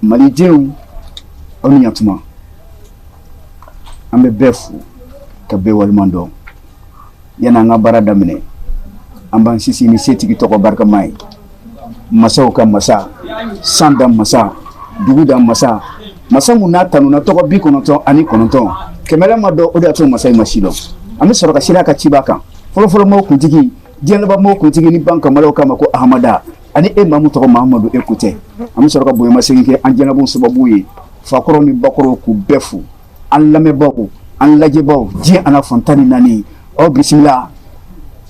Malidenw, aw ni ɲatuma. An bɛ bɛɛ fo ka bɛɛ waleɲuman dɔn. Yanni an ka baara daminɛ, an b'an sinsin ni setigi tɔgɔ barikama ye, masaw ka masa, san da masa, dugu da masa, masa mun n'a tanuna tɔgɔ 99, kɛmɛla ma dɔn. O de y'a to masa in ma si dɔn. An bɛ sɔrɔ ka sira ka ciba kan, fɔlɔfɔlɔ maaw kuntigi, diɲɛ laban maaw kuntigi, ni ban kamalaw kama ko Ahamada, ani e maa mun tɔgɔ Mahamadu, e ko tɛ. An bɛ sɔrɔ ka bonyamasegin kɛ an jɛnabɔ sababu ye, fakɔrɔ ni bakɔrɔw, k'u bɛɛ fo. An lamɛnbaaw, an lajɛbaw, diɲɛ ana fan 14, aw bisimila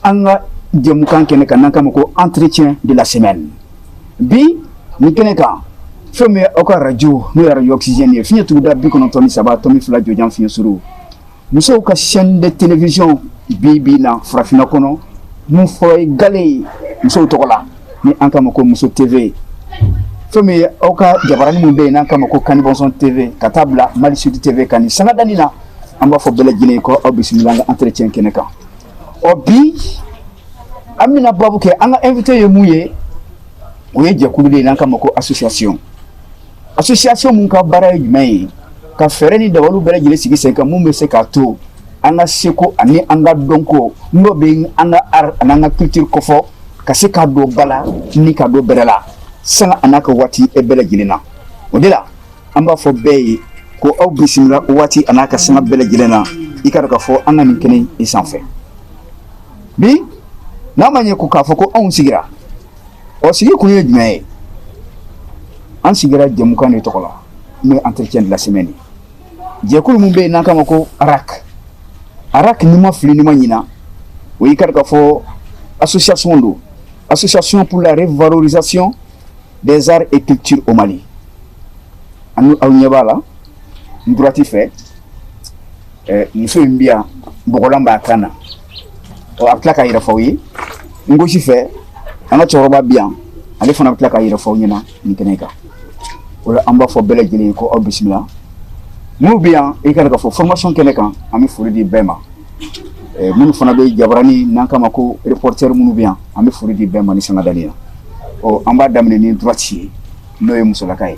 an ka jɛmukan kɛnɛ kan n'an k'a ma ko Entretien de la semaine. Bi nin kɛnɛ kan, fɛn min ye aw ka radio, n'o ye Radio Oxygène ye, fiɲɛ tuguda 93.2 jɔjan fiɲɛ suru, musow ka chaîne de télévision bi bi na farafinna kɔnɔ, mun fɔlɔ ye gale ye musow tɔgɔ la, ni an k'a ma ko Muso TV. Fɛn min ye aw ka jabaranin mun bɛ yen n'an k'a ma ko Kanibɔnsɔn TV, ka taa bila Mali Sud TV kan nin sangadani na, an b'a fɔ bɛɛ lajɛlen ko aw bisimila an ka entretien kɛnɛ kan. Ɔ bi, an bɛna babu kɛ, an ka invité ye mun ye, o ye jɛkulu de ye n'an k'a ma ko association. Association mun ka baara ye jumɛn ye? Ka fɛɛrɛ ni dabaliw bɛɛ lajɛlen sigi sen kan mun bɛ se k'a to an ka seko ani an ka dɔnko, n'o bɛ an ka art ani an ka culture kɔfɔ, ka se k'a don ba la ni ka don bɛrɛ la, sanga a n'a ka waati bɛɛ lajɛlen na. O de la, an b'a fɔ bɛɛ ye ko aw bisimila waati a n'a ka sanga bɛɛ lajɛlen na. I ka dɔn k'a fɔ an ka nin kɛnɛ in sanfɛ bi, n'a ma ɲɛ ko k'a fɔ ko anw sigira, ɔ sigi kun ye jumɛn ye? An sigira jɛmukan de tɔgɔ la, n'o ye Entretien de la semaine ye. Jɛkulu mun bɛ yen n'an k'a ma ko ARAC, ARAC, n'i ma fili, n'i ma ɲina, o y'i ka dɔn k'a fɔ association don, Association pour la revalorisation des arts et cultures au Mali. Ani aw ɲɛ b'a la n droite fɛ, muso in bi yan, bɔgɔlan b'a kan na. Ɔ a bɛ tila k'a yɛrɛ fɔ aw ye. N gauche fɛ, an ka cɛkɔrɔba bi yan, ale fana bɛ tila k'a yɛrɛ fɔ aw ɲɛna nin kɛnɛ kan. O la, an b'a fɔ bɛɛ lajɛlen ye ko aw bisimila. Minnu bɛ yan, i ka dɔn k'a fɔ formation kɛnɛ kan, an bɛ foli di bɛɛ ma. Minnu fana bɛ jabarani n'an k'a ma ko reporter, minnu bɛ yan, an bɛ foli di bɛɛ ma ni sangadani na. Ɔ an b'a daminɛ ni droite ye, n'o ye musolaka ye.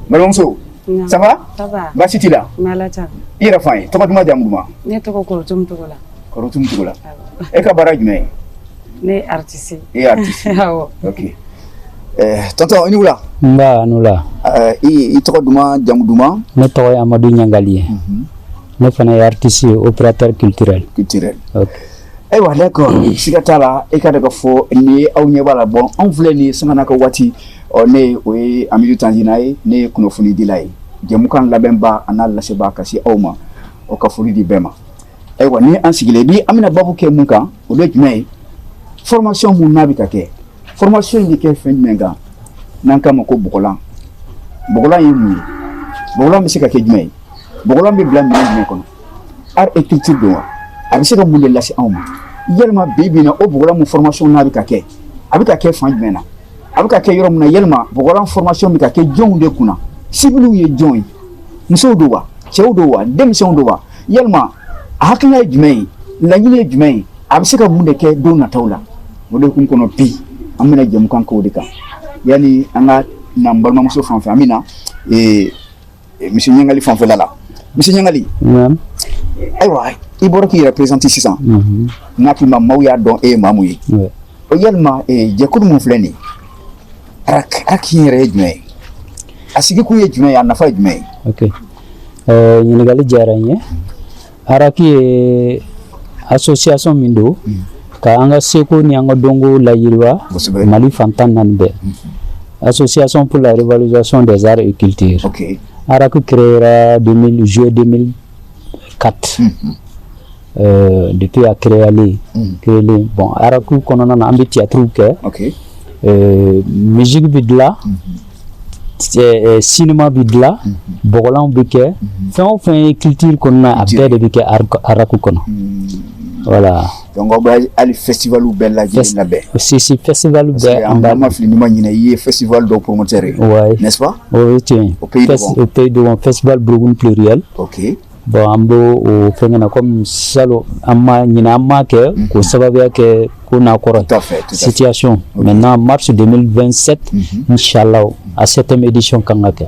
Balimamuso, ça va? Ça va. Baasi t'i la? N'Ala ta. I yɛrɛ fɔ an ye, tɔgɔ duman, jamu duman? Ne tɔgɔ Korotum Togola. Korotum Togola. E ka baara jumɛn ye? Ne ye artiste. E ye artiste? Awɔ. Ok. Tonton, i ni wula. Nba, a la. I tɔgɔ duman, jamu duman? Ne tɔgɔ ye Amadu Ɲangali ye. Ne fana ye artiste ye, opérateur culturel. Culturel. Ok. Ayiwa, d'accord, siga t'a la. E ka dɔn k'a fɔ nin ye aw ɲɛ b'a la. Bon, anw filɛ nin ye sanga n'a ka waati. Ɔ ne, o ye Amidu Tanzina ye, ne ye kunnafonidila ye, jɛmukan labɛnba a n'a lasebaa ka se aw ma. O ka foli di bɛɛ ma. Ayiwa, ni an sigilen bi, an bɛna babu kɛ mun kan? O ye jumɛn ye? Formation mun n'a bɛ ka kɛ, formation in bɛ kɛ fɛn jumɛn kan n'an k'a ma ko bɔgɔlan? Bɔgɔlan ye mun ye? Bɔgɔlan bɛ se ka kɛ jumɛn ye? Bɔgɔlan bɛ bila minɛn jumɛn kɔnɔ? Art et culture don wa? A bɛ se ka mun de lase anw ma? Yalima bi bi in na, o bɔgɔlan mun formation n'a bɛ ka kɛ, a bɛ ka kɛ fan jumɛn na? A bɛ ka kɛ yɔrɔ min na, yalima bɔgɔlan formation bɛ ka kɛ jɔnw de kunna? Cible ye jɔn ye? Musow don wa, cɛw don wa, denmisɛnw don wa? Yalima a hakilina ye jumɛn ye? Laɲini ye jumɛn ye? A bɛ se ka mun de kɛ don nataw la? O de hukumu kɔnɔ bi, an bɛna jɛmukan kɛ o de kan. Yanni an ka na n balimamuso fan fɛ, an bɛ na monsieur Ɲangali fanfɛla la. Monsieur Ɲangali. Naam. Ayiwa, i bɔra k'i yɛrɛ présenter sisan. N hakili ma maaw y'a dɔn e ye maa mun ye. O yalima jɛkulu mun filɛ nin ye, ARAC, ARAC in yɛrɛ ye jumɛn ye? A sigikun ye jumɛn ye? A nafa ye jumɛn ye? Ok. Ɲininkali diyara n ye. ARAC ye association min don ka an ka seko ni an ka dɔnko layiriwa Mali fan 14 bɛɛ. Association pour la revalorisation des arts et cultures. ARAC créera 2000, juillet 2004. Depuis a créé, créé bon, ARAC kɔnɔna na, an bɛ théâtre kɛ. Musique bɛ dilan, cinéma bɛ dilan, bɔgɔlanw bɛ kɛ, fɛn o fɛn ye culture kɔnɔna, a bɛɛ de bɛ kɛ ARAC kɔnɔ. Voilà. Donc aw bɛ hali festival bɛɛ lajɛlen labɛn? Si si, festival bɛɛ an b'a. Ma fili, ni ma ɲinɛ, i ye festival dɔw promoteur ye. Ouais. N'est-ce pas? O ye tiɲɛ ye. Au Pays Dogon. Au Pays Dogon, festival Bourougounou pluriel. Bon, an b'o o fɛngɛ na, comme salon an ma ɲinɛ, an m'a kɛ k'o sababuya kɛ. ko n'a kɔrɔ. Tout à fait, tout à fait. Situation maintenant, mars 2027, inchallah, a septième édition kan ka kɛ,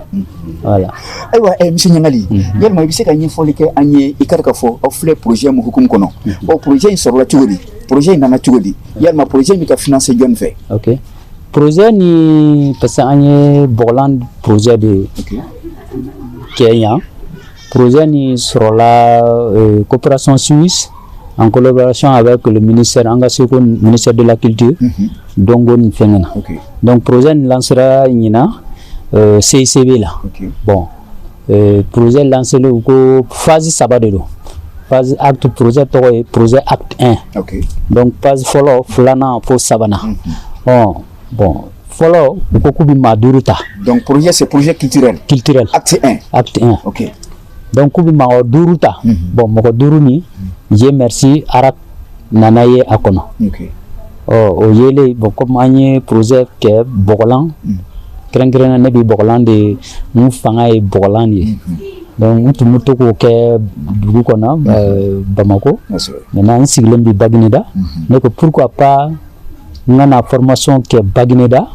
voilà. Ayiwa, monsieur Ɲangali, yalima i bɛ se ka ɲɛfɔli kɛ an ye? I ka k'a fɔ aw filɛ projet mun hukumu kɔnɔ? Ɔ, projet in sɔrɔla cogo di? Projet in nana cogo di? Yalima projet in bɛ ka financer jɔnni fɛ? Ok, projet ni, parce que an ye bɔgɔlan projet de kɛ yan. Projet ni sɔrɔla coopération suisse en collaboration avec le ministère, an ka seko, ministère de la Culture, dɔnko ni fɛngɛ na. Donc projet ni lancera ɲinan CICB la. Bon, projet lancé u ko phase saba de don. Phase acte, projet tɔgɔ ye projet acte 1. Donc phase fɔlɔ, filanan fo sabanan. Ɔ bon, fɔlɔ, u ko k'u bɛ maa duuru ta. Donc projet, c'est projet culturel. Culturel. Acte 1. Acte 1. Donc k'u bɛ mɔgɔ duuru ta. Bon, mɔgɔ duuru ni, Dieu merci, ARAK nana ye a kɔnɔ. Ɔ, o yelen, bon, comme an ye projet kɛ bɔgɔlan kɛrɛnkɛrɛnnenya, ne bɛ bɔgɔlan de, n fanga ye bɔgɔlan de ye. Donc n tun bɛ to k'o kɛ dugu kɔnɔ, Bamako. Maintenant n sigilen bɛ Bagineda. Ne ko pourquoi pas n ka na formation kɛ Bagineda.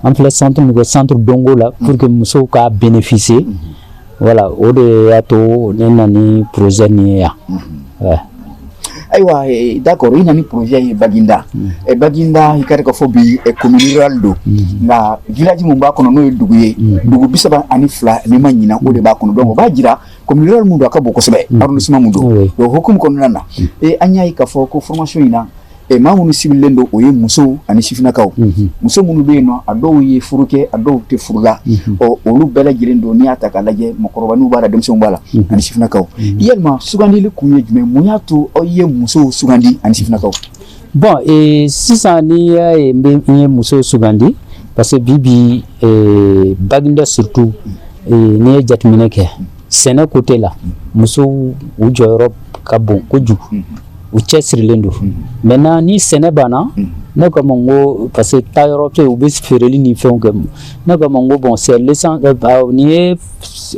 An filɛ centre min kɛ, centre Dongo la, pour que musow ka bénéficier. Voilà, o de y'a to ne na ni projet nin ye yan. Ouais. Ayiwa, d'accord, i na ni projet ye Baginda. Baginda, i ka k'a fɔ bi commune rurale don, nka village mun b'a kɔnɔ, n'o ye dugu ye, dugu 32, n'i ma ɲina, o de b'a kɔnɔ. Donc o b'a jira commune rurale mun don, a ka bon kosɛbɛ, arrondissement mun don. Donc hukumu kɔnɔna na, an y'a ye k'a fɔ ko formation in na, maa minnu ciblé don, o ye musow ani sifinnakaw. Muso minnu bɛ yen nɔ, a dɔw ye furu kɛ, a dɔw tɛ furu la. Ɔ, olu bɛɛ lajɛlen don. N'i y'a ta k'a lajɛ, mɔgɔkɔrɔbaninw b'a la, denmisɛnw b'a la, ani sifinnakaw. Yalima sugandili kun ye jumɛn? Mun y'a to aw ye musow sugandi ani sifinnakaw? Bon, sisan n'i y'a ye n bɛ n ye musow sugandi, parce que bi bi, Baginda surtout, n'i ye jateminɛ kɛ sɛnɛ côté la, musow u jɔyɔrɔ ka bon kojugu, u cɛsirilen don. Maintenant ni sɛnɛ banna, ne ko ma n ko, parce que taayɔrɔ tɛ yen, u bɛ feereli ni fɛnw kɛ. Ne ko ma n ko bon, c'est l'essence, nin ye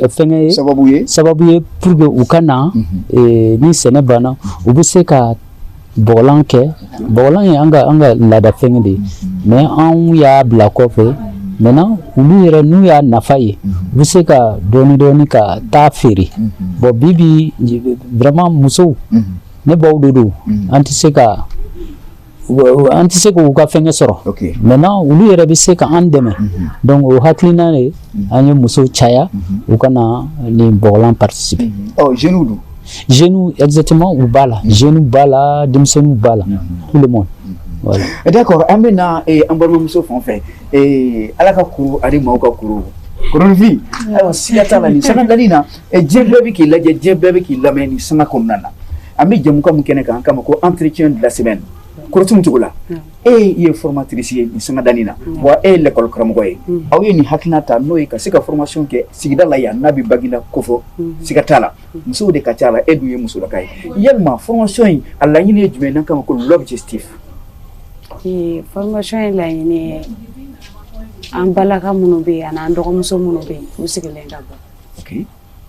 fɛngɛ ye, sababu ye, sababu ye pour que u ka na, ni sɛnɛ banna, u bɛ se ka bɔgɔlan kɛ. Bɔgɔlan ye an ka laada fɛngɛ de ye, mais anw y'a bila kɔfɛ. Maintenant olu yɛrɛ, n'u y'a nafa ye, u bɛ se ka dɔɔni dɔɔni ka taa feere. Bon, bi bi, vraiment, musow, ne baw de don, an tɛ se k'u ka fɛngɛ sɔrɔ. Maintenant olu yɛrɛ bɛ se ka an dɛmɛ. Donc o hakilina de, an ye musow caya u ka na nin bɔgɔlan participer. Ɔ, jeunes dun? Jeunes, exactement, u b'a la, jeunes b'a la, denmisɛnninw b'a la, tout le monde, voilà. D'accord, an bɛ na an balimamuso fan fɛ. Ala ka kuru ani maaw ka kuru, Kɔrɔnfin. Ayiwa, siga t'a la, nin sanga dali na, diɲɛ bɛɛ bɛ k'i lajɛ, diɲɛ bɛɛ bɛ k'i lamɛn nin sanga kɔnɔna na. An bɛ jɛmukan min kɛnɛ kan, an kama ko entretien de la semaine. Kɔrɔtum cogo la, e ye formatrice ye nin sanga dani na, wa e ye l'école karamɔgɔ ye. Aw ye nin hakilina ta, n'o ye ka se ka formation kɛ sigida la yan, n'a bɛ Baginda kofɔ, siga t'a la musow de ka ca la, e dun ye musolaka ye. Yalima formation in, a laɲini ye jumɛn ye, n'an kama ko l'objectif? Formation in laɲini ye, an balaka minnu bɛ yen ani an dɔgɔmuso minnu bɛ yen, u sigilen ka bɔ.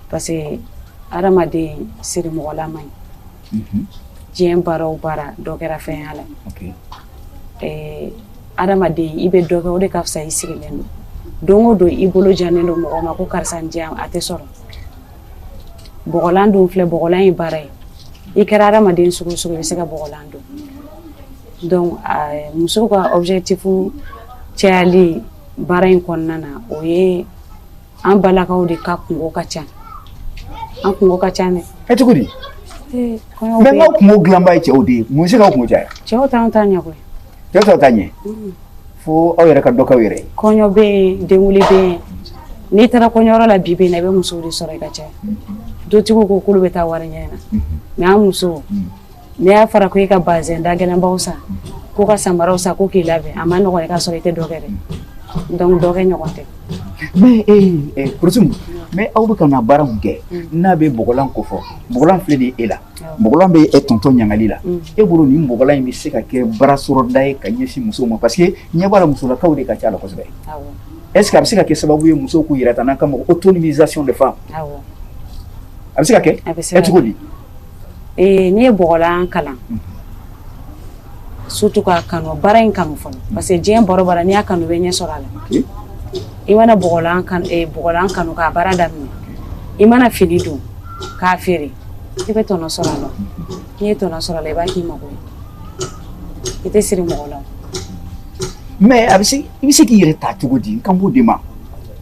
Parce que adamaden siri mɔgɔla man ɲi. Diɲɛ baara o baara, dɔ kɛra fɛn ya la. Adamaden, i bɛ dɔ kɛ, o de ka fisa i sigilen don. Don o don i bolo jannen don mɔgɔ ma ko karisa n diyan, a tɛ sɔrɔ. Bɔgɔlan dun filɛ, bɔgɔlan ye baara ye. I kɛra adamaden sugu o sugu, i bɛ se ka bɔgɔlan dun. Donc musow ka objectif cayali baara in kɔnɔna na, o ye an balakaw de ka kungo ka ca, an kungo ka ca dɛ. Ɛ, cogo di? Kɔɲɔw mais bɛ n'aw kungo dilanba ye cɛw de ye, mun bɛ se k'aw kungo caya? Cɛw t'anw ta ɲɛ koyi. Cɛw t'aw ta ɲɛ, fo aw yɛrɛ ka dɔ k'aw yɛrɛ ye. Kɔɲɔ bɛ yen, denkundi bɛ yen. N'i taara kɔɲɔyɔrɔ la bi bi in na, i bɛ musow de sɔrɔ i ka caya. Dutigiw ko k'olu bɛ taa wari ɲini na, mais an musow, n'i y'a fɔra ko i ka bazɛn da gɛlɛnbaw san, ko ka samaraw san, ko k'i labɛn, a ma nɔgɔn i ka sɔrɔ i tɛ dɔ kɛ dɛ. Donc dɔ kɛ ɲɔgɔn tɛ. Mais Kulusumu, mais aw bɛ ka na baara mun kɛ, n'a bɛ bɔgɔlan ko fɔ, bɔgɔlan filɛ nin ye e la, bɔgɔlan bɛ e tonton ɲagali la. E bolo, nin bɔgɔlan in bɛ se ka kɛ baara sɔrɔda ye ka ɲɛsin musow ma? Parce que ɲɛ b'a la, musolakaw de ka ca la kosɛbɛ. Est ce que a bɛ se ka kɛ sababu ye musow k'u yɛrɛ ta, n'an k'a ma ko autonomisation des femmes? Awɔ. A bɛ se ka kɛ? A bɛ se ɛ ka cogo kɛ. di? N'i ye bɔgɔlan kalan, Surtout k'a kanu, baara in kanu fɔlɔ, parce que diɲɛ baro bara, n'i y'a kanu, i bɛ ɲɛ sɔrɔ a la. I mana bɔgɔlan kanu, bɔgɔlan kanu k'a baara daminɛ, i mana fini don k'a feere, i bɛ tɔnɔ sɔrɔ a la. N'i ye tɔnɔ sɔrɔ a la, i b'a k'i mago ye, i tɛ siri mɔgɔ la. Mais a bɛ se, i bɛ se k'i yɛrɛ ta cogo di? N kan b'o de ma.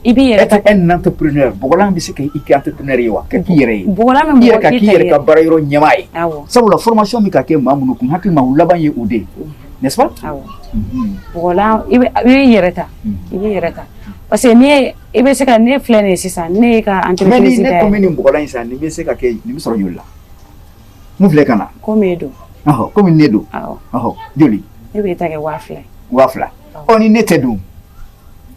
I b'i yɛrɛ ta. Être un entrepreneur, bɔgɔlan bɛ se ka i kɛ entrepreneur ye wa? Ka k'i yɛrɛ ye. Bɔgɔlan bɛ I mɔgɔ yɛrɛ ka k'i k'i ta yɛrɛ ka baara yɔrɔ ɲɛmaa ye. Awɔ. Sabula formation bɛ ka kɛ maa minnu kun, hakili ma o laban ye o de ye, n'est-ce pas? Awɔ. Bɔgɔlan, i b'i yɛrɛ ta, i b'i yɛrɛ ta, parce que n'i ye, i bɛ se ka, ne filɛ nin ye sisan, ne ye ka Mais ni entreprise ne ko dayɛlɛ. bɛ nin bɔgɔlan in san, nin bɛ se ka kɛ, nin bɛ sɔrɔ joli la? Mun filɛ ka na? Komi e don. Ɔhɔ, komi ne don. Awɔ. Ɔhɔ, joli? Ne b'i ta kɛ 2000. 2000. Ɔ, ni ne tɛ dun,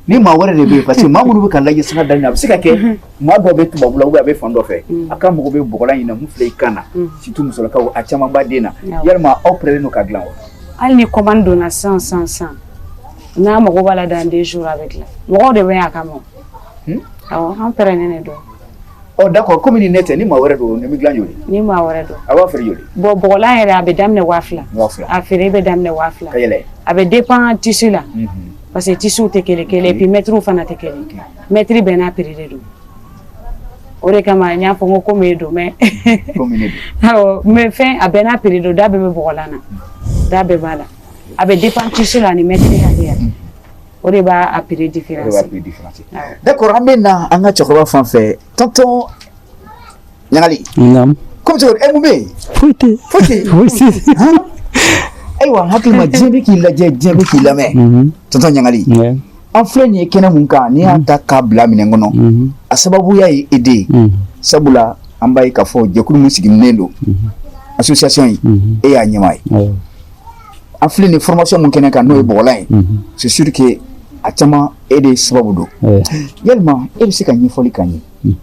ni maa wɛrɛ de bɛ yen, parce que maa minnu bɛ ka lajɛ sanga daminɛ, a bɛ se ka kɛ maa dɔ bɛ tubabu la ou bien a bɛ fan dɔ fɛ, a ka mago bɛ bɔgɔlan in na mun filɛ i kan na, surtout musolakaw, a caman b'a den na. Yalima aw pɛrɛlen don ka dilan wa? Hali ni commande donna sisan sisan sisan, n'a mago b'a la, dans 2 jours a bɛ dilan. Mɔgɔw de bɛ yan a kama. Awɔ, an pɛrɛnnen de don. Ɔ, d'accord, komi ni ne tɛ, ni maa wɛrɛ don, nin bɛ dilan joli? Ni maa wɛrɛ don. A b'a feere joli? Bon, bɔgɔlan yɛrɛ, a bɛ daminɛ 2000. 2000. A feere bɛ daminɛ 2000. Ka yɛlɛ. A bɛ dépend tissu la, parce que tissu tɛ kelen kelen, et puis mètre fana tɛ kelen. Mètre bɛɛ n'a prix de don. O de kama n y'a fɔ n ko komi e don, mais Komi ne don. Awɔ, mais fɛn a bɛɛ n'a prix don. Da bɛɛ bɛ bɔgɔlan na, da bɛɛ b'a la. A bɛ dépend tissu la ani mètre hakɛya, o de b'a a prix O de b'a différence. prix différencier. Awɔ. D'accord, an bɛ na an ka cɛkɔrɔba fan fɛ, tonton Ɲagali. Naam. Komi cogo di? Mun bɛ yen? Foyi tɛ. Foyi tɛ yen. Foyi tɛ. Han? Ayiwa, n hakili ma, diɲɛ bɛ k'i lajɛ, diɲɛ bɛ k'i lamɛn. Tonton Ɲagali, an filɛ nin ye kɛnɛ mun kan, n'i y'a ta k'a bila minɛn kɔnɔ, a sababuya ye e de ye, sabula an b'a ye k'a fɔ jɛkulu min sigilen don, association in, e y'a ɲɛmaa ye. An filɛ nin formation mun kɛnɛ kan, n'o ye bɔgɔlan ye, c'est sûr que a caman e de sababu don. Yalima e bɛ se ka ɲɛfɔli k'an ye,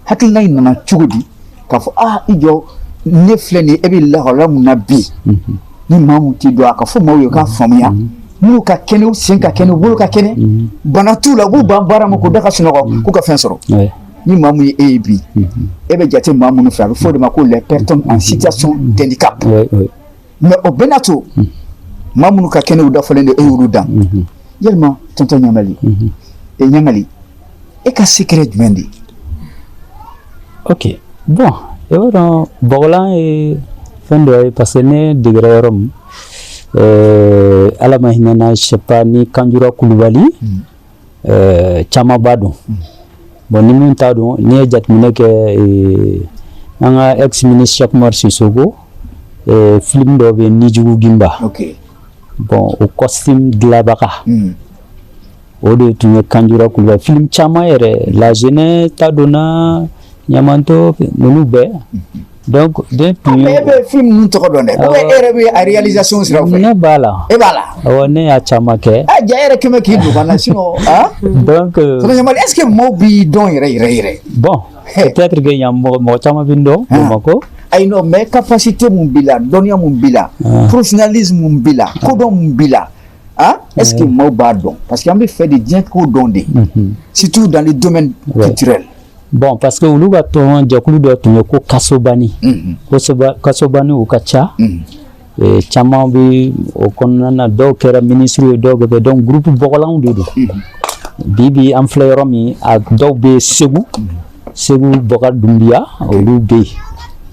hakilina in nana cogo di k'a fɔ aa, i jɔ, ne filɛ nin ye, e bɛ lahalaya mun na bi, ni maa mun t'i dɔn, a ka fɔ maaw ye k'a faamuya, minnu ka kɛnɛ, u sen ka kɛnɛ, u bolo ka kɛnɛ, bana t'u la, u b'u ban baara ma k'u da ka sunɔgɔ, k'u ka fɛn sɔrɔ, ni maa mun ye e ye bi, e bɛ jate maa minnu fɛ, a bɛ fɔ o de ma ko les personnes en situation d'handicap. Mais o bɛɛ n'a to, maa minnu ka kɛnɛ, u dafalen don, e y'olu dan. Yalima tonton Ɲagali, e Ɲagali, e ka secret jumɛn de ye? Ok, bon, i b'a dɔn bɔgɔlan ye fɛn dɔ ye, parce que ne degera yɔrɔ min, Ala ma hinɛ na, je sais pas ni Kanjura Kulubali, caman b'a dɔn. Bon, ni min t'a dɔn, n'i ye jateminɛ kɛ, an ka ex ministre Cheikh Umar Sisoko, film dɔ bɛ yen, Nijugu Gimba. Bon, o costume dilanbaga, o de tun ye Kanjura Kulubali. Film caman yɛrɛ, La Jeunesse ta donna, Ɲamanto, ninnu bɛɛ. Donc ne tun Mais ye e bɛ film ninnu tɔgɔ dɔn dɛ, ou bien e yɛrɛ bɛ a réalisation siraw fɛ? Ne b'a la. E b'a la? Awɔ, ne y'a caman kɛ. Ah, ja e yɛrɛ kɛmɛ k'i don ka na, sinon ah. Donc Tonton Ɲagali, est ce que maaw b'i dɔn yɛrɛ yɛrɛ yɛrɛ? Bon, peut-être que yan mɔgɔ mɔgɔ caman bɛ n dɔn Bamakɔ. Ayi non, mais capacité mun b'i la, dɔnniya mun b'i la, professionnalisme mun b'i la, kodɔn mun b'i la, ah, est ce que maaw b'a dɔn? Parce que an bɛ fɛ de diɲɛ k'o dɔn de, surtout dans les domaines culturels. Bon, parce que olu ka tɔn jɛkulu dɔ tun ye ko Kasobani. Kasobani, u ka ca. Caman bɛ o kɔnɔna na, dɔw kɛra ministre ye, dɔw bɛ kɛ. Donc groupe bɔgɔlanw de don. Bi bi an filɛ yɔrɔ min, a dɔw bɛ Segu, Segu Bɔkari Dunbiya, olu bɛ yen.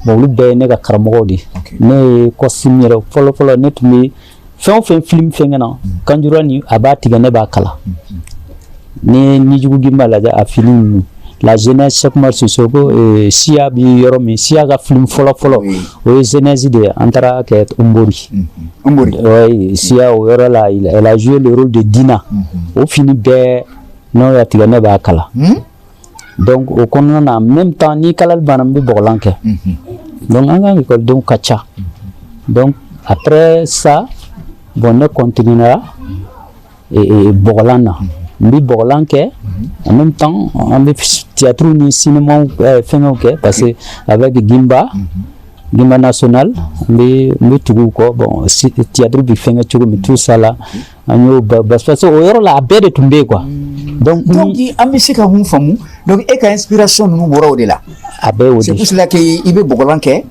Bon, olu bɛɛ ye ne ka karamɔgɔw de ye. Ne ye costume yɛrɛ fɔlɔ fɔlɔ, ne tun bɛ fɛn o fɛn film fɛnkɛ na, Kanjura ni a b'a tigɛ, ne b'a kala. Ni ye Nijugu Gimba lajɛ, a fini ninnu, La Jeunesse, Cheikh Umar Sisoko, Siya bi yɔrɔ min, Siya ka film fɔlɔ fɔlɔ, o ye Jeunesse de ye. An taara kɛ Nbori. Nbori. Oui, Siya o yɔrɔ la, elle a joué le rôle de Dina. O fini bɛɛ n'o y'a tigɛ, ne b'a kala. Donc o kɔnɔna na, en même temps ni kalali banna, n bɛ bɔgɔlan kɛ. Donc an ka ekɔlidenw ka ca. Donc après ça, bon, ne continuera bɔgɔlan na, n bɛ bɔgɔlan kɛ, en même temps an bɛ théâtre ni cinéma fɛngɛw kɛ, parce que avec Gimba, Gimba national, n bɛ tugu u kɔ. Bon, théâtre bɛ fɛngɛ cogo min, tout ça là, an y'o ba, parce que o yɔrɔ la, a bɛɛ de tun bɛ yen quoi. Donc Donc an bɛ se ka mun faamu? Donc e ka inspiration ninnu bɔra o de la? A bɛɛ o C'est de. pour cela que i bɛ bɔgɔlan kɛ.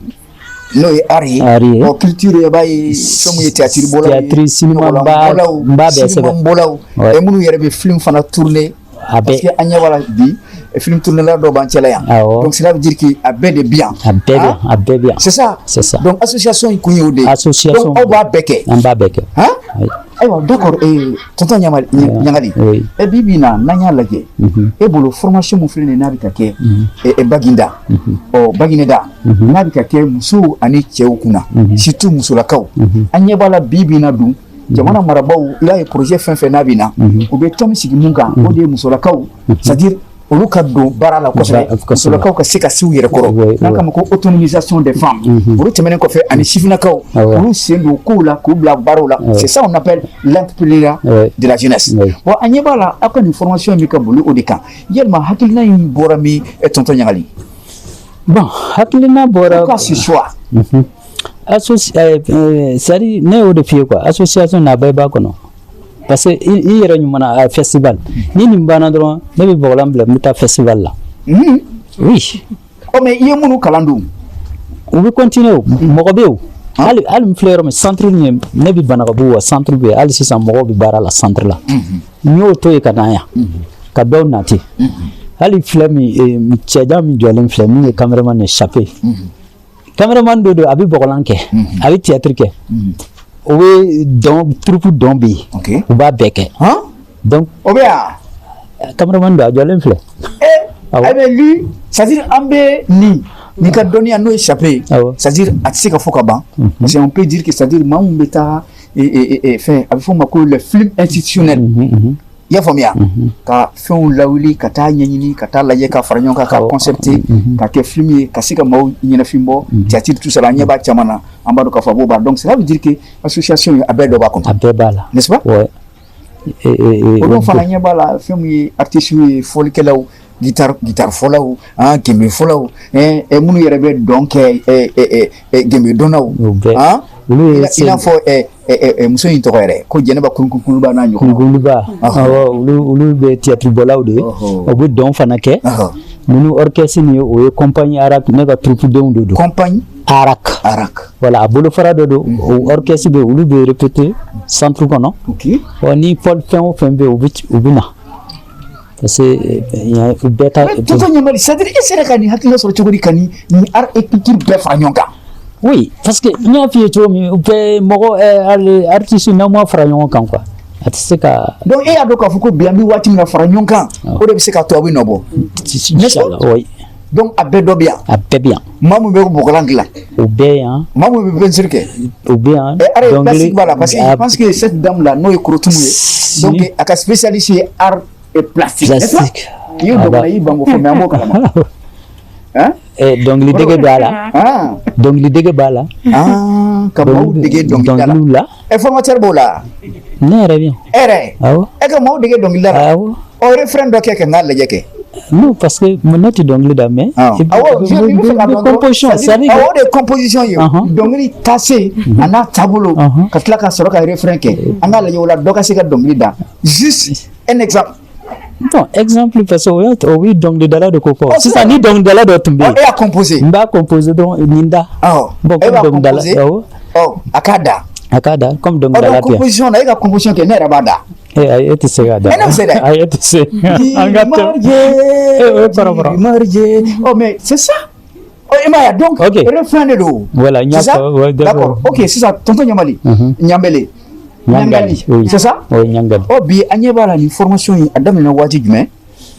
N'o ye art ye. Art ye. Bon, culture, i b'a ye fɛn mun ye théâtre bɔlaw ye, Théâtre, cinéma bɔlaw, n b'a bɛɛ sɛbɛn. Cinéma bɔlaw, Ouais. et minnu yɛrɛ bɛ film fana tourner. A bɛɛ. Parce que an ɲɛ b'a la bi, film tourner la dɔw b'an cɛla yan. Awɔ. Donc cela veut dire que a bɛɛ de bi yan. A bɛɛ bɛ yan, a bɛɛ bɛ yan. C'est ça. C'est ça. Donc association in kun ye o de ye. Association. Donc aw b'a bɛɛ kɛ. An b'a bɛɛ kɛ. Han? Oui. Ayiwa, d'accord, tonton Ɲamali Ɲagali. Oui. E bi bi in na, n'an y'a lajɛ, e bolo, formation mun filɛ nin ye, n'a bɛ ka kɛ Baginda, ɔ Bagineda, n'a bɛ ka kɛ musow ani cɛw kunna, surtout musolakaw, an ɲɛ b'a la bi bi in na dun, jamana marabaaw, i y'a ye, projet fɛn fɛn n'a bɛ na, u bɛ tɔn min sigi mun kan, o de ye musolakaw, c'est à dire olu ka don baara la kosɛbɛ, musolakaw ka se ka s'u yɛrɛ kɔrɔ, n'a kama ko autonomisation des femmes. Olu tɛmɛnen kɔfɛ, ani sifinnakaw, olu sen don kow la k'u bila baaraw la. C'est ça on appelle l'entrepreneuriat de la jeunesse. Bon, an ɲɛ b'a la, aw ka nin formation in bɛ ka boli o de kan. Yalima hakilina in bɔra min, tonton Ɲagali? Bon, hakilina bɔra. Pourquoi ce choix? C'est à dire, ne y'o de f'i ye quoi, association n'a bɛɛ b'a kɔnɔ. Parce que i yɛrɛ ɲuman na festival ni nin banna dɔrɔn, ne bɛ bɔgɔlan bila, n bɛ taa festival la. Oui. Ɔ, mais i ye minnu kalan dun? U bɛ continuer o, mɔgɔ bɛ yen o. Hali n filɛ yɔrɔ min, centre nin ye, ne bɛ Banakabugu wa, centre bɛ yen hali sisan, mɔgɔw bɛ baara la centre la. N y'o to yen ka na yan ka dɔw nati. Hali filɛ min, cɛjan min jɔlen filɛ, min ye cameraman ye, Chape. Cameraman dɔ don, a bɛ bɔgɔlan kɛ, a bɛ théâtre kɛ. O bɛ dɔn, troupe dɔn bɛ yen. U b'a bɛɛ kɛ. Donc o bɛ yan. Cameraman don, a jɔlen filɛ. Eh bien lui, c'est à dire an bɛ nin ka dɔnniya, n'o ye Chape ye, c'est à dire a tɛ se ka fɔ ka ban. Parce que on peut dire que, c'est à dire, maa mun bɛ taa fɛn, a bɛ fɔ o ma ko le film institutionnel. I y'a faamuya, ka fɛnw lawuli, ka taa ɲɛɲini, ka taa lajɛ, ka fara ɲɔgɔn kan, ka concepter, ka kɛ film ye, ka se ka maaw ɲɛnafin bɔ, théâtre, tout ça la, an ɲɛ b'a caman na, an b'a dɔn k'a fɔ a b'o ban. Donc cela veut dire que association a bɛɛ dɔ b'a kɔnɔ. A bɛɛ b'a la. N'est-ce pas? Ouais. Olu fana ɲɛ b'a la, fɛn min ye artistes ye, fɔlikɛlaw, guitare fɔlaw, han, genbe fɔlaw, minnu yɛrɛ bɛ dɔn kɛ, genbe dɔnnaw, han, i n'a fɔ muso in tɔgɔ yɛrɛ ko Jɛnɛba Kurukuluba n'a ɲɔgɔn. Kurukuluba, awɔ, olu bɛ théâtre bɔlaw de ye, u bɛ dɔn fana kɛ. Ninnu orchestre nin ye, o ye compagnie Arak, ne ka troupe denw de don. Compagnie Arak. Arak. Voilà, a bolofara dɔ don, o orchestre bɛ yen, olu bɛ répéter centre kɔnɔ. Ɔ, ni fɔli fɛn o fɛn bɛ yen, u bɛ na. Parce que u bɛɛ ta. Tonton Ɲamali, c'est à dire e sera ka nin hakilina sɔrɔ cogo di, ka nin art et culture bɛɛ fara ɲɔgɔn kan? Oui, parce que n y'a f'i ye cogo min, u bɛɛ mɔgɔ hali artiste, n'aw ma fara ɲɔgɔn kan quoi, a tɛ se ka. Donc e y'a dɔn k'a fɔ ko bi an bɛ waati min na, fara ɲɔgɔn kan, o de bɛ se k'a to a bɛ nɔ bɔ. Inchallah, oui. Donc a bɛɛ dɔ bɛ yan. A bɛɛ bɛ yan. Maa mun bɛ bɔgɔlan dilan. O bɛɛ yan. Maa mun bɛ peinture kɛ. O bɛ yan. Art et plastique b'a la, parce que je pense que cette dame là, n'o ye Korotumu ye, donc a ka spécialiste ye art et plastique. Plastique. I y'o dɔgɔna, i y'i ban k'o fɔ, mais an b'o kalama. Hein? Dɔnkili dege b'a la. Dɔnkili dege b'a la. Ka maaw dege dɔnkilida la. Dɔnkiliw la. Ɛ, formateur b'o la. Ne yɛrɛ bɛ yan. E yɛrɛ? Awɔ. E ka maaw dege dɔnkilida la. Awɔ. Ɔ, refrain dɔ kɛ ka n k'a lajɛ kɛ. Non, parce que ne tɛ dɔnkili da, mais. Awɔ, n bɛ fɛ k'a dɔn. Composition, c'est à dire. Awɔ, o de ye composition ye. Dɔnkili taase a n'a taabolo, ka tila ka sɔrɔ ka refrain kɛ. An k'a lajɛ o la, dɔ ka se ka dɔnkili da. Juste un exemple. Bon, exemple, parce que o y'a o bɛ dɔnkilidala de ko fɔ. Sisan ni dɔnkilidala dɔ tun bɛ yen. E y'a composé. N b'a composé dɔrɔn, nin da. Awɔ. Bon, e b'a comme dɔnkilidala. composé. Awɔ. Ɔ, a k'a da. A k'a da comme dɔnkilidala tɛ. Ɔ, composition na, e ka composition kɛ, ne yɛrɛ b'a da. Eh, ayi, e tɛ se k'a da. E ne bɛ se dɛ. Ayi, e tɛ se. An ka tɛmɛ. Eh, o ye kɔrɔbɔrɔ. Marje. Oh, mais c'est ça. Oh, e m'a ye, donc refrain de don. Voilà, n y'a fɔ. D'accord. Ok, sisan tonton Ɲamali. Ɲambele. Ɲangali, oui. C'est ça? Oui, Ɲangali. Ɔ, bi an ɲɛ b'a la, nin formation in, a daminɛna waati jumɛn?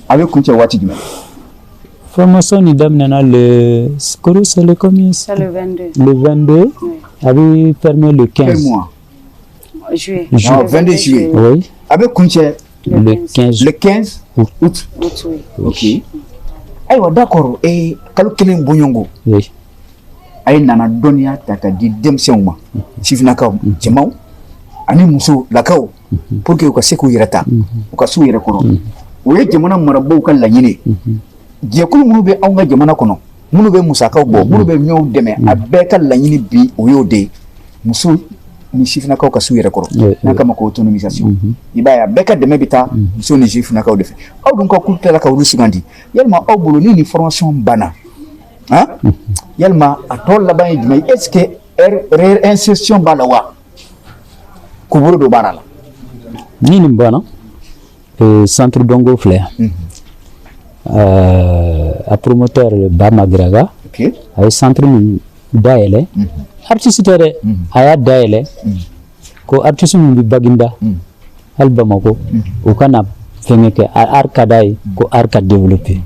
A bɛ kuncɛ waati jumɛn? Formation nin daminɛna le, Koro, c'est le combien? C'est le 22. Le 22. Oui. A bɛ fermer le 15. Quel mois? Juillet. Ah, 22 juillet. Oui. A bɛ kuncɛ le 15. Le 15 août. Août, oui. Ok. Ayiwa, d'accord. Kalo kelen bɔɲɔgɔnko. Oui. A ye nana dɔnniya ta ka di denmisɛnw ma, sifinnakaw, cɛmanw ani muso lakaw, pour que u ka se k'u yɛrɛ ta, u ka s'u yɛrɛ kɔrɔ. O ye jamana marabaaw ka laɲini ye. Jɛkulu minnu bɛ anw ka jamana kɔnɔ, minnu bɛ musakaw bɔ, minnu bɛ ɲɔw dɛmɛ, a bɛɛ ka laɲini bi, o y'o de ye, muso ni sifinnakaw ka s'u yɛrɛ kɔrɔ, n'a kama ko autonomisation. I b'a ye, a bɛɛ ka dɛmɛ bɛ taa muso ni sifinnakaw de fɛ. Aw dun ka kulu tilala ka olu sugandi. Yalima aw bolo, ni nin formation banna, Han, yalima a tɔ laban ye jumɛn ye? Est ce que réinsertion b'a la wa, k'u bolo don baara la? Ni nin banna, centre Dongo filɛ, a promoteur Ba Magiraga, a ye centre min dayɛlɛ, artiste tɛ dɛ, a y'a dayɛlɛ ko artiste min bɛ Baginda, hali Bamako, u ka na fɛngɛ kɛ, art ka d'a ye, ko art ka développer.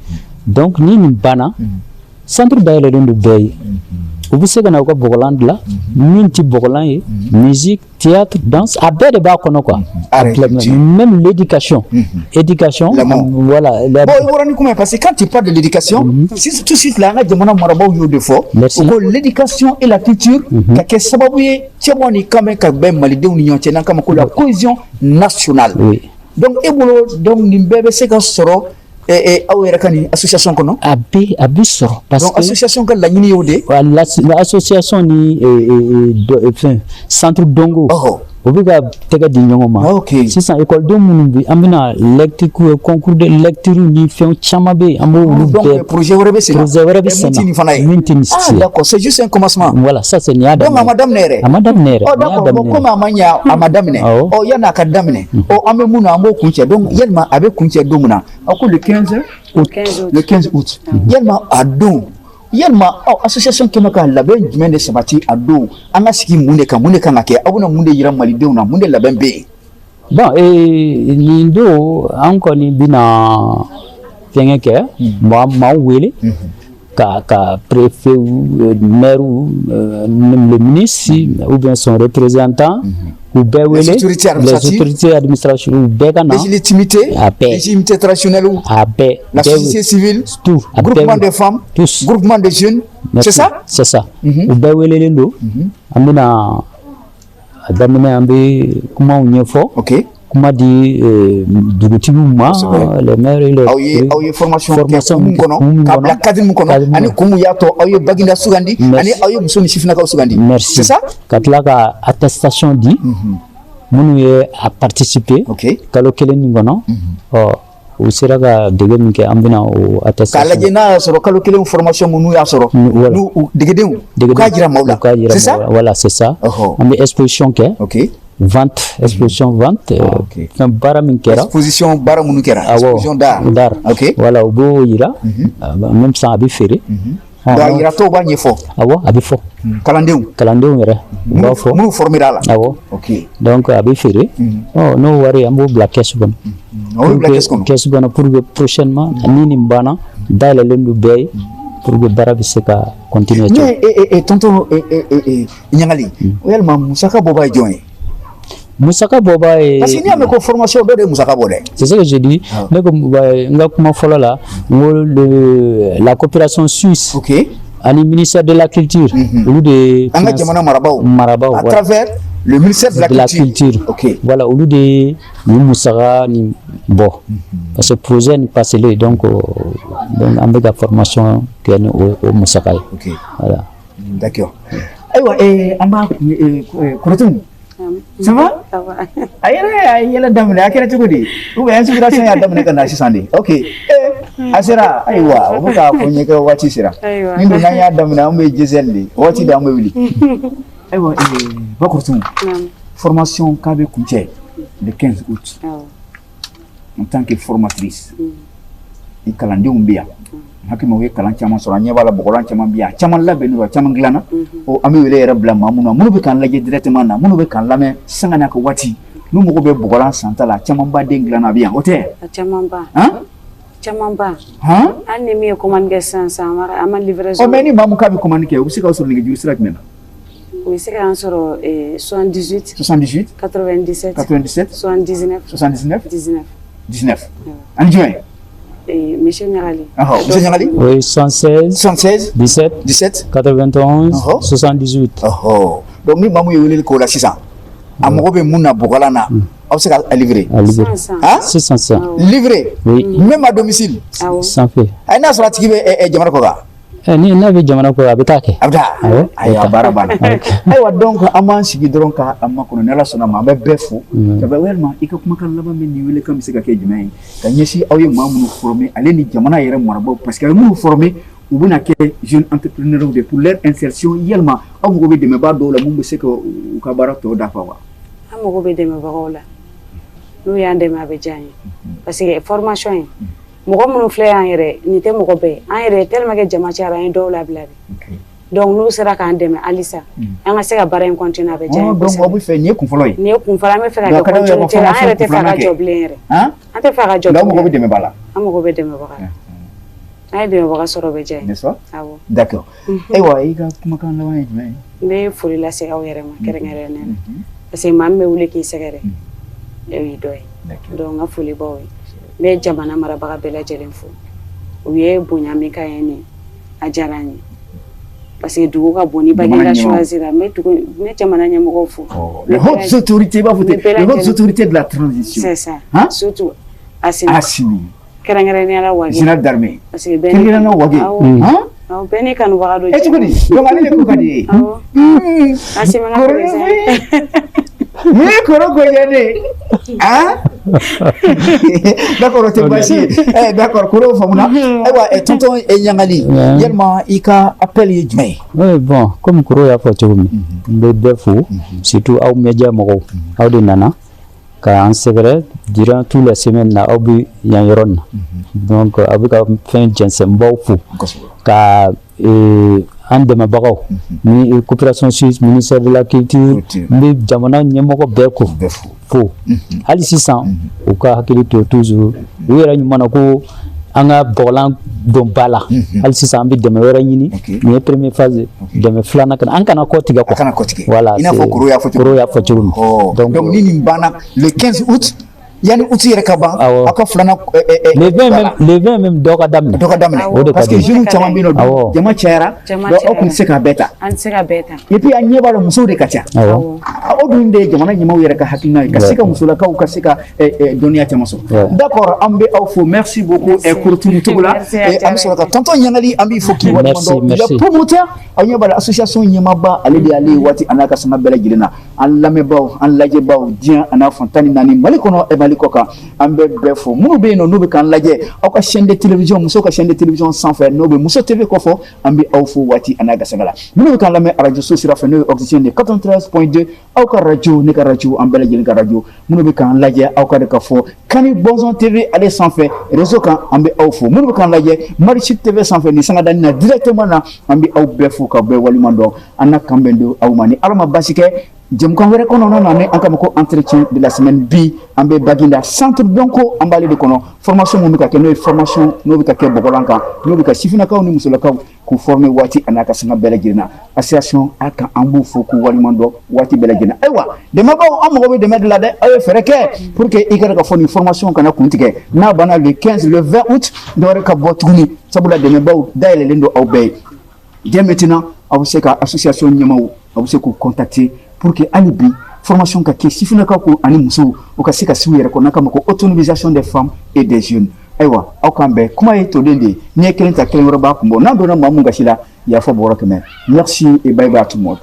Donc ni nin banna, centre dayɛlɛlen don bɛɛ ye, u bɛ se ka na u ka bɔgɔlan dilan, min tɛ bɔgɔlan ye, musique, théâtre, danse, a bɛɛ de b'a kɔnɔ quoi. Même l'éducation, éducation, voilà. Bon, i bɔra ni kuma ye, parce que quand tu parles de l'éducation, tout de suite là, an ka jamana marabaaw y'o de fɔ. U ko l'éducation et la culture ka kɛ sababu ye cɛbɔ ni kanbɛn ka bɛn malidenw ni ɲɔgɔn cɛ, n'an kama ko la cohésion nationale. Donc e bolo, donc nin bɛɛ bɛ se ka sɔrɔ aw yɛrɛ ka nin association kɔnɔ? A bɛ sɔrɔ parce que association ka laɲini y'o de ye. L'association ni fɛn centre Dongo, o bɛ ka tɛgɛ di ɲɔgɔn ma. Sisan ekɔlidenw minnu bɛ, an bɛna lecture, concours de lecture ni fɛn caman bɛ yen, an b'olu bɛɛ. Projet wɛrɛ bɛ sen na. Projet wɛrɛ bɛ sen na. Min tɛ nin fana ye. Min tɛ nin. Ah d'accord, c'est juste un commencement. Voilà, ça c'est nin y'a daminɛ. Donc a ma daminɛ yɛrɛ. A ma daminɛ yɛrɛ. Ɔ d'accord, bon, komi a ma ɲɛ, a ma daminɛ. Ɔ yanni a ka daminɛ, ɔ an bɛ mun na, an b'o kuncɛ. Donc yalima a bɛ kuncɛ don min na, aw ko le 15 août. Le 15 août. Yalima a don, yalima aw association kɛmɛ ka labɛn jumɛn de sabati a don? An ka sigi mun de kan, mun de kan ka kɛ, aw bɛna mun de yira malidenw na, mun de labɛn bɛ yen? Bon, nin don an kɔni bɛna fɛngɛ kɛ, maaw wele ka préfet, maire, le ministre ou bien son représentant, u bɛɛ wele. Les autorités administratives, les autorités administratives, u bɛɛ ka na. Légitimité. A bɛɛ. Légitimité traditionnelle. A bɛɛ. La société civile. Tout. A groupement des femmes. Tous. Groupement des jeunes. C'est ça. C'est ça. U bɛɛ welelen don. An bɛna a daminɛ, an bɛ kumaw ɲɛfɔ. Kuma di dugutigiw ma, les maires et les. Aw ye formation kɛ kun mun kɔnɔ, k'a bila cadre mun kɔnɔ, ani kun mun y'a to aw ye Baginda sugandi, ani aw ye muso ni sifinnakaw sugandi. Merci. C'est ça. Ka tila ka attestation di minnu ye a participer kalo kelen nin kɔnɔ, ɔ u sera ka dege min kɛ, an bɛna o attestation. K'a lajɛ n'a y'a sɔrɔ kalo kelen formation mun n'u y'a sɔrɔ, n'u degedenw, u k'a jira maaw la. C'est ça. Voilà, c'est ça. An bɛ exposition kɛ. Vente, exposition, vente, fɛn baara min kɛra. Exposition baara minnu kɛra. Exposition d'art. D'art. Voilà, u b'o yira, en même temps a bɛ feere. Donc a yiratɔw b'a ɲɛfɔ. Awɔ, a bɛ fɔ. Kalandenw. Kalandenw yɛrɛ u b'a fɔ. Minnu formera a la. Awɔ. Donc a bɛ feere, ɔ n'o wari an b'o bila caisse kɔnɔ. O bɛ bila caisse kɔnɔ. Caisse kɔnɔ pour que prochainement, ni nin banna, dayɛlɛlen don bɛɛ ye pour que baara bɛ se ka continuer. Mais tonton Ɲagali, yalima musaka bɔba ye jɔn ye? Musaka bɔba ye. Parce que n'i y'a mɛn ko formation, dɔ de ye musaka bɔ dɛ. C'est ce que j'ai dit. Ne ko n ka kuma fɔlɔ la, n ko la coopération suisse. Ani ministère de la culture. Olu de. An ka jamana marabaaw. Marabaaw. À travers le ministère de la culture. Voilà, olu de nin musaka nin bɔ. Parce que projet nin passé donc an bɛ ka formation kɛ ni o musaka ye. Voilà. D'accord. Ayiwa, an b'a Kɔrɔtun. Ça va? Ça va. A yɛrɛ a ye yɛlɛ daminɛ, a kɛra cogo di? Ou bien inspiration y'a daminɛ ka na sisan de? Ok. A sera, ayiwa, o bɛ k'a fɔ n ye ko waati sera. Ni dun n'an y'a daminɛ, an bɛ gisèle de. Waati de an bɛ wuli. Ayiwa, Bakɔrɔtun, formation k'a bɛ kuncɛ le 15 août. En tant que formatrice, i kalandenw bɛ yan. Hakili ma, u ye kalan caman sɔrɔ, an ɲɛ b'a la, bɔgɔlan caman bɛ yan, caman labɛnnen don, caman dilanna. Ɔ an bɛ wele yɛrɛ bila maa minnu na, minnu bɛ k'an lajɛ directement na, minnu bɛ k'an lamɛn sanga n'a ka waati, n'u mago bɛ bɔgɔlan santa la, caman ba den dilanna, a bɛ yan, o tɛ? A caman ba. Han? Caman ba. Han? Hali ni min ye commande kɛ sisan sisan, an ma livraison. Ɔ mais ni maa mun k'a bɛ commande kɛ, u bɛ se k'aw sɔrɔ nɛgɛjuru sira jumɛn na? U bɛ se k'an sɔrɔ 78. 78. 97. 97. 79. 79. 19. 19. Ani jumɛn? Monsieur Ɲagali. Monsieur Ɲagali. Oui, 76. 76. 17. 17. 91. 78. Ɔhɔ. Donc ni maa mun ye weleli k'o la sisan, a mago bɛ mun na bɔgɔlan na, aw bɛ se ka livrer? A livrer. Hein? Sisan sisan. Livrer? Oui. Même à domicile? Awɔ. Sanfɛ. Ayi, n'a sɔrɔ a tigi bɛ jamana kɔ kan. Ni n'a bɛ jamana kɔ, a bɛ taa kɛ. A bɛ taa. Awɔ. Ayiwa, baara banna. Ayiwa, donc an b'an sigi dɔrɔn ka a makɔnɔ, ni Ala sɔnna ma, an bɛ bɛɛ fo. Ka bɛ walima i ka kumakan laban min ni welekan bɛ se ka kɛ jumɛn ye ka ɲɛsin aw ye maa minnu former, ale ni jamana yɛrɛ marabaaw, parce que a ye minnu former, U bɛna kɛ jeune entrepreneur de pour leur insertion. Yalima aw mago bɛ dɛmɛbaa dɔw la mun bɛ se ka u ka baara tɔ dafa wa? An mago bɛ dɛmɛbagaw la. N'u y'an dɛmɛ, a bɛ diya an ye, parce que formation in, mɔgɔ minnu filɛ y'an yɛrɛ, nin tɛ mɔgɔ bɛɛ ye. An yɛrɛ, tellement que jama cayara, an ye dɔw labila de. Donc n'u sera k'an dɛmɛ halisa, an ka se ka baara in continuer, a bɛ diya an ye. Donc aw bɛ fɛ, nin ye kun fɔlɔ ye. Nin ye kun fɔlɔ, an bɛ fɛ ka kɛ continuité la. An yɛrɛ tɛ fɛ a ka jɔ bilen yɛrɛ, an tɛ fɛ a ka jɔ. Aw mago bɛ dɛmɛba la. An mago bɛ dɛmɛbaga la. N'an ye dɛmɛbaga sɔrɔ, o bɛ diya n ye. N'est-ce pas? Awɔ. D'accord. Ayiwa, i ka kumakan laban ye jumɛn ye? N bɛ foli lase aw yɛrɛ ma kɛrɛnkɛrɛnnenya la, parce que maa min bɛ wuli k'i sɛgɛrɛ, e y'i dɔ ye. Donc n ka foli b'aw ye. N bɛ jamana marabaga bɛɛ lajɛlen fo. U ye bonya min k'an ye nin, a diyara an ye, parce que dugu ka bon ni Baginda choisir. N bɛ dugu, n bɛ jamana ɲɛmɔgɔw fo. Les hautes autorités, i b'a fɔ ten, les hautes autorités de la transition. C'est ça. Hein? Surtout Assimi. Assimi. Kɛrɛnkɛrɛnnenya la Wage. Général d'armée. Parce que bɛɛ Kɛrɛnkɛrɛnnenya Wage. Awɔ. Hein? Awɔ, bɛɛ n'i kanubaga don. E cogo di? Donc ale de ko ka di ye. Awɔ. Assimi ka président. Ni ye kɔrɔ ko ye ne ah, d'accord, o tɛ baasi ye. D'accord, kɔrɔ faamuna. Ayiwa, tonton Ɲangali, yalima i ka appel ye jumɛn ye? Oui, bon, comme Koro y'a fɔ cogo min, n bɛ bɛɛ fo, surtout aw média mɔgɔw. Aw de nana k'an sɛgɛrɛ durant toute la semaine na, aw bɛ yan yɔrɔ nin na. Donc aw bɛ ka fɛn jɛnsɛn, n b'aw fo ka an dɛmɛbagaw ni coopération suisse, ministère de la culture. N bɛ jamana ɲɛmɔgɔ bɛɛ ko fo hali sisan, u ka hakili to toujours u yɛrɛ ɲuman na ko an ka bɔgɔlan don ba la. Hali sisan an bɛ dɛmɛ wɛrɛ ɲini. Nin ye première phase, dɛmɛ filanan kana an kana kɔ tigɛ quoi. Kana kɔ tigɛ. Voilà. I n'a fɔ Koro y'a fɔ cogo. Koro y'a fɔ cogo min. Donc ni nin banna le 15 août, yanni août yɛrɛ ka ban, aw ka filanan. Le 20 même, le 20 même, dɔ ka daminɛ. Dɔ ka daminɛ. O de ka Parce que di. Jeunes caman bɛ yen nɔ, jama cayara, donc aw kun tɛ se k'a bɛɛ ta. An tɛ se ka bɛɛ ta. Et puis an ɲɛ b'a la, musow de ka ca. Aw dun de ye jamana ɲɛmaaw yɛrɛ ka hakilina ye ka se ka musolakaw ka se ka dɔnniya caman sɔrɔ. D'accord, an bɛ aw fo, merci beaucoup. Korotunu Togola, an bɛ sɔrɔ ka tonton Ɲangali, an b'i fo k'i waleɲuman dɔn, le promoteur. Aw ɲɛ b'a la, association ɲɛmaaba, ale de y'ale ye waati a n'a ka sanga bɛɛ lajɛlen na. An lamɛnbaaw, an lajɛbaaw, diɲɛ a n'a fan 14, Mali kɔnɔ, Mali kɔ kan, an bɛ bɛɛ fo. Minnu bɛ yen nɔ, n'u bɛ k'an lajɛ aw ka chaîne de télévision, musow ka chaîne de télévision sanfɛ, n'o bɛ Muso TV kɔfɔ, an bɛ aw fo waati a n'a gasaga la. Minnu bɛ k'an lamɛn radio so sira fɛ, n'o ye Oxygène de 93.2, aw ka radio, ne ka radio, an bɛɛ lajɛlen ka radio. Minnu bɛ k'an lajɛ aw ka de ka fɔ Kani Bɔnsɔn TV ale sanfɛ réseau kan, an bɛ aw fo. Minnu bɛ k'an lajɛ Marisi TV sanfɛ nin sangadani na directement na, an bɛ aw bɛɛ fo k'aw bɛɛ waleɲuman dɔn. An na kan bɛn don aw ma ni Ala ma basi kɛ jɛmukan wɛrɛ kɔnɔna na, ni an k'a ma ko entretien de la semaine. Bi an bɛ Baginda centre Dɔnko, an b'ale de kɔnɔ. Formation mun bɛ ka kɛ, n'o ye formation n'o bɛ ka kɛ bɔgɔlan kan, n'o bɛ ka sifinnakaw ni musolakaw k'u former waati a n'a ka sanga bɛɛ lajɛlen na, association a kan, an b'u fo k'u waleɲuman dɔn waati bɛɛ lajɛlen na. Ayiwa, dɛmɛbagaw, an mago bɛ dɛmɛ de la dɛ. Aw ye fɛɛrɛ kɛ pour que i ka fɔ nin formation kana kun tigɛ. N'a banna le 15, le 20 août, dɔwɛrɛ ka bɔ tuguni, sabula dɛmɛbaw dayɛlɛlen don aw bɛɛ ye. Dès maintenant, aw bɛ se ka association ɲɛmaaw, aw bɛ se k'u contacter pour que hali bi formation ka kɛ sifinnakaw ko ani musow, u ka se ka s'u yɛrɛ kɔnɔ, n'a k'a ma ko autonomisation des femmes et des jeunes. Ayiwa, aw k'an bɛn. Kuma ye toden de ye, n'i ye kelen ta, kelen wɛrɛ b'a kun bɔ. N'an donna maa mun gasi la, yafa bɔrɔ kɛmɛ. Merci et bye bye à tout le monde.